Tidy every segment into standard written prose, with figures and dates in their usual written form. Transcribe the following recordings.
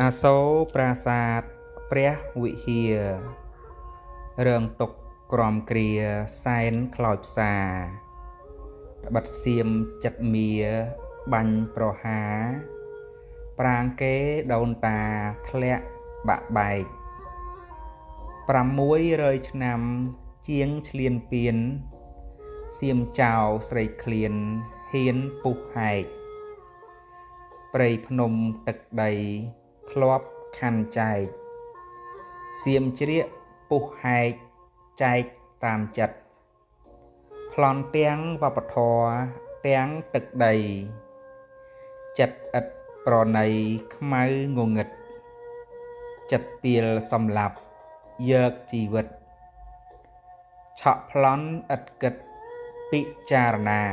អាសូរប្រាសាទព្រះវិហារ រងទុក្ខក្រំគ្រាសែនខ្លោចផ្សា ត្បិតសៀមចិត្តមាបាញ់ប្រហារ ប្រាងគេដូនតាធ្លាក់បាក់បែក 600ឆ្នាំជាងឈ្លានពាន សៀមចោរស្រីឃ្លានហ៊ានពុះហែក ព្រៃភ្នំទឹកដីធ្លាប់ខណ្ឌចែក សៀមជ្រៀកពុះហែកចែកតាមចិត្ត ប្លន់ទាំងវប្បធម៌ទាំងទឹកដី ចិត្តឥតប្រណីខ្មៅងងឹត ចិត្តពាលសម្លាប់យកជីវិត ឆក់ប្លន់ឥតគិតពិចារណា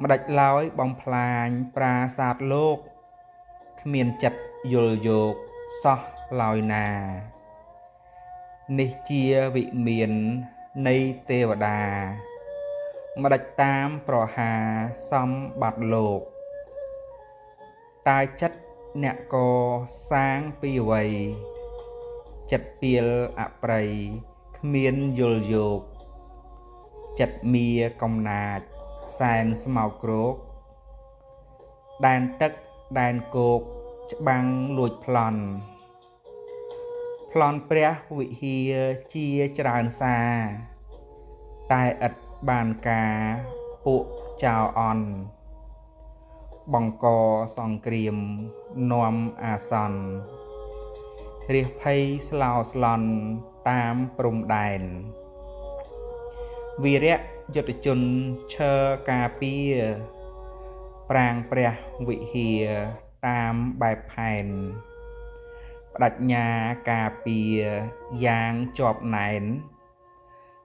ម្ដេចឡើយបំផ្លាញប្រាសាទលោក គ្មានចិត្តយល់យោគសោះឡើយណា នេះជាវិមាននៃទេវតា ម្ដេចតាមប្រហារសម្បត្តិលោក តើចិត្តអ្នកកសាងពីអ្វី ចិត្តពាលអប្រិយគ្មានយល់យោគ ចិត្តមាកំណាចសែនស្មោកគ្រោក ដែនទឹកដែនគោកច្បាំងលួចប្លន់ ប្លន់ព្រះវិហារជាច្រើនសារ តែឥតបានការពួកចោរអន់ បង្កសង្គ្រាមនាំអាសន្ន រាសភ័យស្លោស្លន់តាមព្រំដែន វីរៈយុទ្ធជនឈរការពារ ប្រាងព្រះវិហារតាមបែបផែន ប្ដេជ្ញាការពារយ៉ាងជាប់ណែន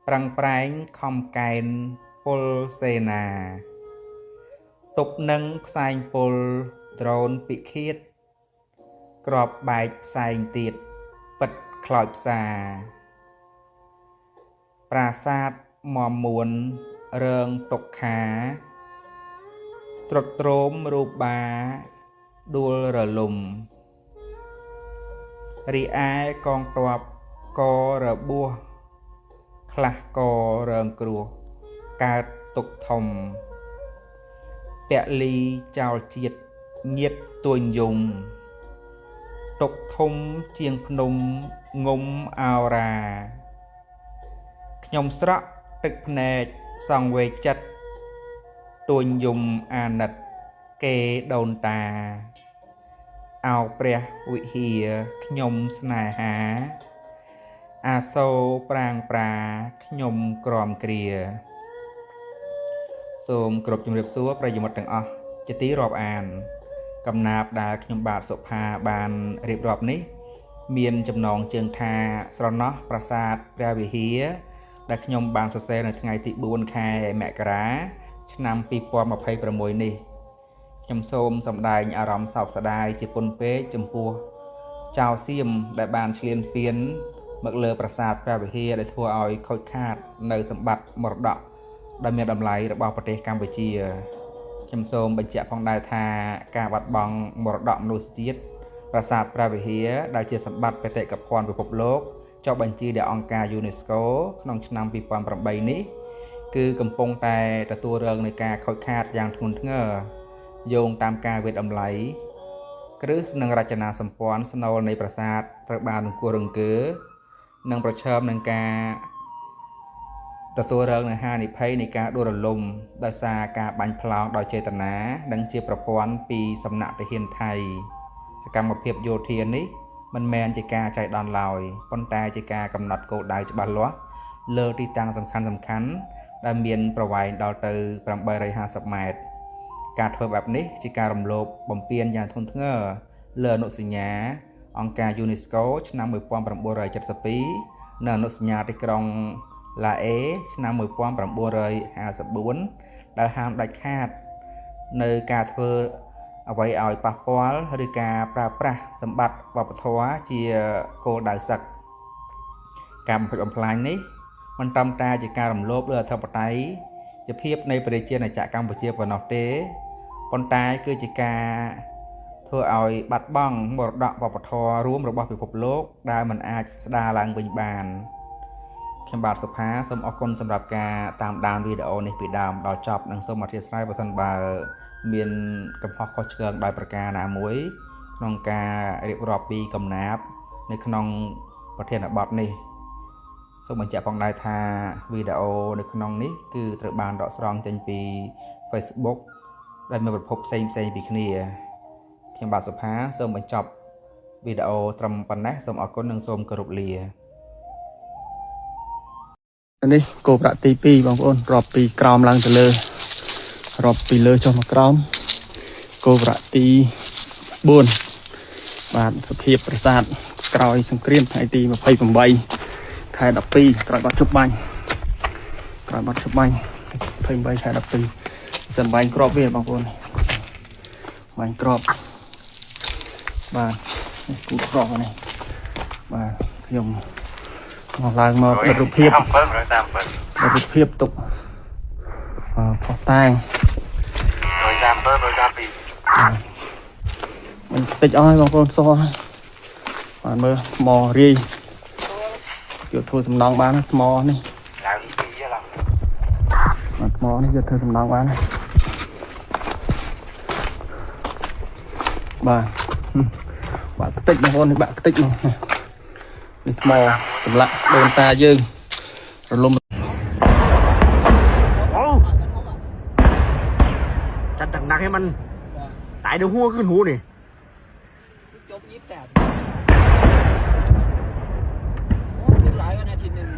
ប្រឹងប្រែងខំកែនពលសេនា ទប់នឹងផ្សែងពុលដ្រូនពិឃាត គ្រាប់បែកផ្សែងទៀតពិតខ្លោចផ្សា ប្រាសាទមាំមួនរងទុក្ខា ទ្រុឌទ្រោមរូបបាដួលរលំ រីឯកងទ័ពក៏របួស ខ្លះក៏រងគ្រោះកើតទុក្ខធំ ពលីចោលជាតិញាតិទួញយំ ទុក្ខធំជាងភ្នំងំអោរា ខ្ញុំស្រក់ទឹកភ្នែកសង្វេគចិត្ត ទួញយំអាណិតគេដូនតា ឱព្រះវិហារខ្ញុំស្នេហា អាសូរប្រាងប្រាខ្ញុំក្រំគ្រា។ សូមគោរពជំរាបសួរប្រិយមិត្តទាំងអស់ជាទីរាប់អាន កំណាព្យដែលខ្ញុំបាទសុផាបានរៀបរាប់នេះ មានចំណងជើងថាស្រណោះប្រាសាទព្រះវិហារ ដែលខ្ញុំបានសរសេរនៅថ្ងៃទី4ខែមករាឆ្នាំ2026នេះ។ ខ្ញុំសូមសម្ដែងអារម្មណ៍សោកស្ដាយជាពន់ពេកចំពោះចៅសៀមដែលបានឈ្លានពានមកលើប្រាសាទព្រះវិហារ ដែលធ្វើឲ្យខូចខាតនៅសម្បត្តិមរតកដែលមានតម្លៃរបស់ប្រទេសកម្ពុជា។ ខ្ញុំសូមបញ្ជាក់ផងដែរថា ការបាត់បង់មរតកមនុស្សជាតិប្រាសាទព្រះវិហារ ដែលជាសម្បត្តិបេតិកភណ្ឌពិភពលោកចុះបញ្ជីដោយអង្គការ UNESCO ក្នុងឆ្នាំ2008នេះ គឺកំពុងតែទទួលរងនឹងការខូចខាតយ៉ាងធ្ងន់ធ្ងរ យោងតាមការវាយតម្លៃ គ្រឹះនិងរចនាសម្ព័ន្ធស្នូលនៃប្រាសាទត្រូវបានរង្គោះរង្គើ និងប្រឈមនឹងការទទួលរងនឹងហានិភ័យនៃការដួលរលំ ដោយសារការបាញ់ផ្លោងដោយចេតនានិងជាប្រព័ន្ធពីសំណាក់ទាហានថៃ។ សកម្មភាពយោធានេះមិនមែនជាការចៃដន្យឡើយ ប៉ុន្តែជាការកំណត់គោលដៅច្បាស់លាស់លើទីតាំងសំខាន់ៗដែលមានប្រវែងដល់ទៅ850ម៉ែត្រ។ ការធ្វើបែបនេះជាការរំលោភបំពានយ៉ាងធ្ងន់ធ្ងរលើអនុសញ្ញាអង្គការ UNESCO ឆ្នាំ1972 និងអនុសញ្ញាទីក្រុងឡាអេឆ្នាំ1954 ដែលហាមដាច់ខាតនៅការធ្វើអ្វីឲ្យប៉ះពាល់ឬការប្រើប្រាស់សម្បត្តិវប្បធម៌ជាគោលដៅសឹក។ ការបំផ្លិចបំផ្លាញនេះមិនត្រឹមតែជាការរំលោភលើអធិបតេយ្យជាភាពនៃប្រជាណាចក្រកម្ពុជាប៉ុណ្ណោះទេ ប៉ុន្តែគឺជាការធ្វើ ធ្វើឲ្យបាត់បង់មរតកវប្បធម៌រួមរបស់ពិភពលោកដែលមិនអាចស្ដារឡើងវិញបានខ្ញុំបាទសុផាសូមអរគុណសម្រាប់ការតាមដានវីដេអូនេះពីដើមដល់ចប់និងសូមអធិស្ឋានបើសិនបើមានកំហុសខុសឆ្គងដោយប្រការណាមួយក្នុងការរៀបរាប់ពីកំណាព្យនៅក្នុងប្រធានបទនេះសូមបញ្ជាក់ផងដែរថាវីដេអូនៅក្នុងនេះគឺត្រូវបានដកស្រង់ចេញពី Facebook ដែលមានប្រភពផ្សេងៗពីគ្នាខ្ញុំបាទសុផាសូមបញ្ចប់វីដេអូត្រឹមប៉ុណ្ណេះសូមអរគុណនិងសូមគោរពលានេះគោប្រាក់ទី2បងប្អូនរាប់ពីក្រោមឡើងទៅលើរាប់ពីលើចុះមកក្រោមគោប្រាក់ទី4បាទសភាពប្រាសាទក្រោយសង្គ្រាមថ្ងៃទី28ខែ12ក្រោយបាត់ជប់បាញ់ក្រោយបាត់ជប់បាញ់28ខែ12សំបាញ់ក្របវាបងប្អូនបាញ់ក្របបាទនេះគូក្របនេះបាទខ្ញុំមកឡើងមកដិតរូបភាពដិតរូបភាពទុកផុសតាង137 132មិនតិចអស់ហើយបងប្អូនសោះបាទមើលថ្មរាយយកធ្វើសំណងបានថ្មនេះឡើងពីឡើងបាទថ្មនេះយកធ្វើសំណងបានបាទបាក់ខ្ទេចបងប្អូននេះបាក់ខ្ទេចនេះនេះថ្មចម្លាក់ដូនតាយើងរលំអូจัดหนักๆให้มันตายเดี๋ยวหัวขึ้นหูนี่จบ28โอ้คือหลายกันอาทิตย์นึง